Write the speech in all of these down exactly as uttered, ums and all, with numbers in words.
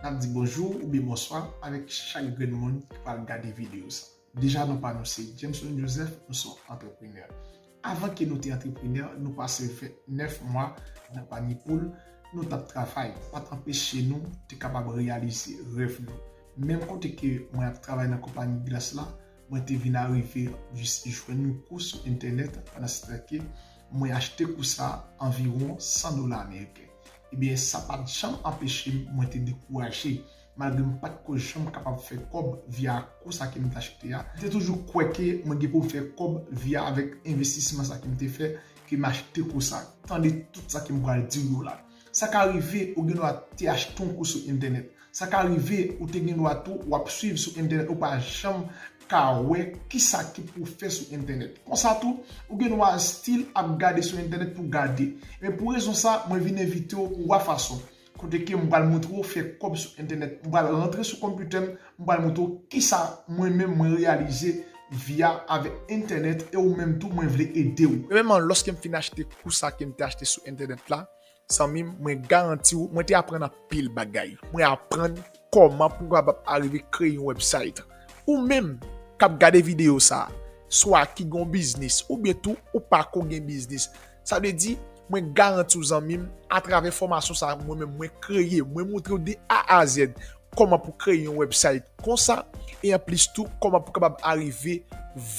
N ap di bonjou oubyen bonswa avèk chak grenn moun ki pral gade videyo sa. Deja non pa nou se Jameson Joseph, nou se yon antreprenè. Avan ke nou te antreprenè, nou pase fè nèf mwa nan panye poul, nou t ap travay, pa t anpeche nou te kapab reyalize rèv nou. Menm kote ke mwen ap travay nan konpayi glas la, mwen te vin arive jis jwenn yon kou sou entènèt pandan se tan ke mwen achte kou sa anviwon san dola ameriken. Ebyen, sa pa t janm anpeche m mwen te dekouraje, malgre m pa t ko janm kapab fè kòb via kou sa ke m t achte a. M te toujou kwè ke mwen gen pou m fè kòb via avèk envestisman sa ke m te fè, ke m achte kou sa. Tande tout sa ke m pral di w yo la. Sa ka rive ou gen dwa te achte yon kou sou entènèt. Sa ka rive ou te gen dwa tou w ap swiv sou entènèt, ou pa janm ka wè kisa ki pou fè sou entènèt. Konsa tou, ou gen dwa still ap gade sou entènèt pou gade. Men pou rezon sa, mwen vin envite w pou wa fason. Kote ke m pral montre w fè kòb sou entènèt. M pral rantre sou konpitè m, m pral montre w kisa mwen menm mwen reyalize via avèk entènèt e ou menm tou mwen vle ede w. Premyèman, lòske m fin achte kou sa ke m te achte sou entènèt la, zanmi m, mwen garanti w, mwen te aprann anpil bagay. Mwen aprann kòman pou w kapab arive kreye yon website. Ou menm k ap gade videyo sa, swa ki gen yon biznis, oubyen tou ou pa ko gen biznis. Sa vle di, mwen garanti w zanmi m, atravè fòmasyon sa mwen menm mwen kreye, mwen montre w de A a Z kòman pou kreye yon website konsa, e anplis tou kòman pou kapab arive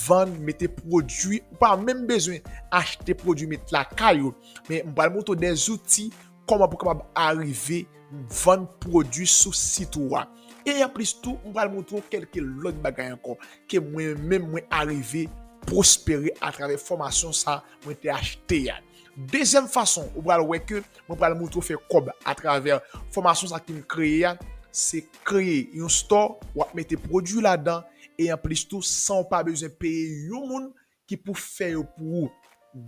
vann, mete pwodui, ou pa menm bezwen achte pwodui met lakay ou, men m pral montre w de zouti kòman pou kapab arive vann pwodui sou sit ou a. E anplis tou, m pral montre w kèlke lòt bagay ankò ke mwen menm mwen arive pwospere atravè fòmasyon sa mwen te achte a. Dezyèm fason ou pral wè ke mwen pral montre w fè kòb atravè fòmasyon sa ki m kreye a, se kreye yon store, w ap mete pwodui ladan, e anplis tou, san w pa bezwen peye yon moun ki pou fè yo pou ou.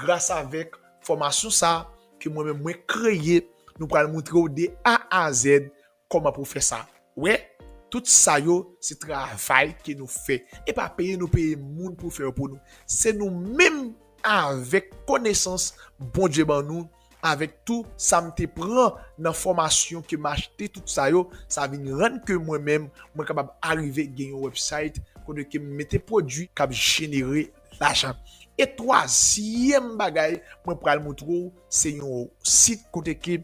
Gras avèk fòmasyon sa ke mwen menm mwen kreye, nou pral montre w de A a Z kòman pou fè sa. Wè, tout sa yo se travay ke nou fè. E pa peye nou peye moun pou fè yo pou nou. Se nou menm avèk konesans Bondye ban nou, avèk tou sa m te pran nan fòmasyon ke m achte tout sa yo, sa vin rann ke mwen menm, mwen kapab arive gen yon website kote ke m mete pwodui k ap jenere lajan. E twazyèm bagay mwen pral montre w, se yon sit kote ke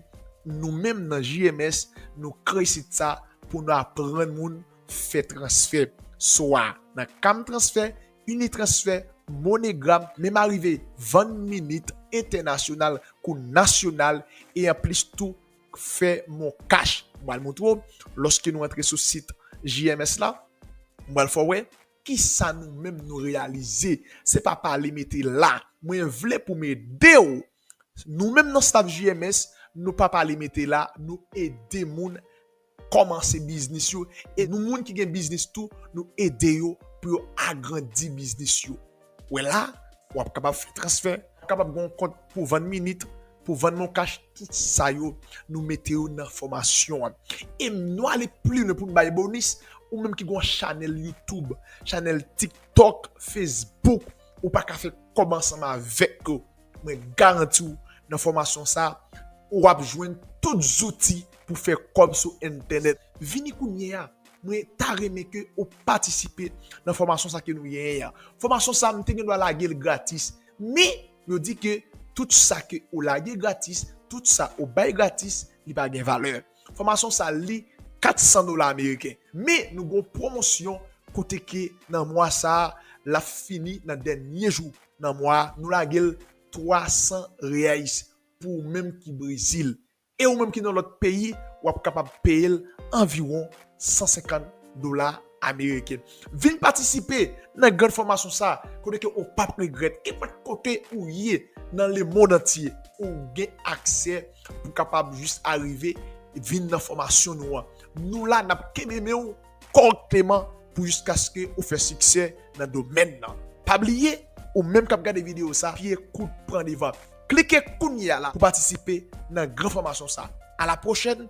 nou menm nan J M S, nou kreye sit sa pou nou aprann moun fè transfè. Swa nan Cam Transfer, Unitransfer, MoneyGram, menm arive vann minit entènasyonal kou nasyonal, e anplis tou fè Mon Cash. Mwen pral montre w, lòske nou antre sou sit J M S la, mwen pral fè w wè kisa nou menm nou reyalize. Se pa pale mete la. Mwen vle pou m ede w. Nou menm nan staff J M S, nou pa pale mete la, nou ede moun kòmanse biznis yo. E nou moun ki gen biznis tou, nou ede yo pou yo agrandi biznis yo. Wè la, w ap kapab fè transfè, w ap kapab gen yon kont pou vann minit, pou vann Mon Cash, tout sa yo, nou mete yo nan fòmasyon an. E nou ale pli lwen pou nou bay bonis, ou menm ki gen yon chanèl YouTube, chanèl TikTok, Facebook, ou pa ka fè kòb ansanm avèk yo. Mwen garanti w, nan fòmasyon sa, w ap jwenn tout zouti pou fè kòb sou entènèt. Vini kounye a, mwen ta renmen ke ou patisipe nan fòmasyon sa ke nou genyen an. Fòmasyon sa, m te gen dwa lage l gratis. Men, yo di ke tout sa ke ou lage gratis, tout sa ou bay gratis, li pa gen valè. Fòmasyon sa, li kat san dola ameriken. Men, nou gen yon pwomosyon kote ke nan mwa sa, l ap fini nan dènye jou nan mwa, nou lage l twa san reais pou ou menm ki Brezil. E ou menm ki nan lòt peyi, w ap kapab peye l anviwon san senkant dola ameriken. Vin patisipe nan grann fòmasyon sa, kote ke ou p ap regrèt. Kenpòt kote ou ye nan lemonn antye, ou gen aksè pou kapab jis arive vin nan fòmasyon nou an. Nou la, n ap kenbe men w kòrèkteman pou jiskaske ou fè siksè nan domèn nan. Pa bliye, ou menm k ap gade videyo sa, pye kout pran devan. Klike kounye a la pou patisipe nan gran fòmasyon sa. A la pwochèn!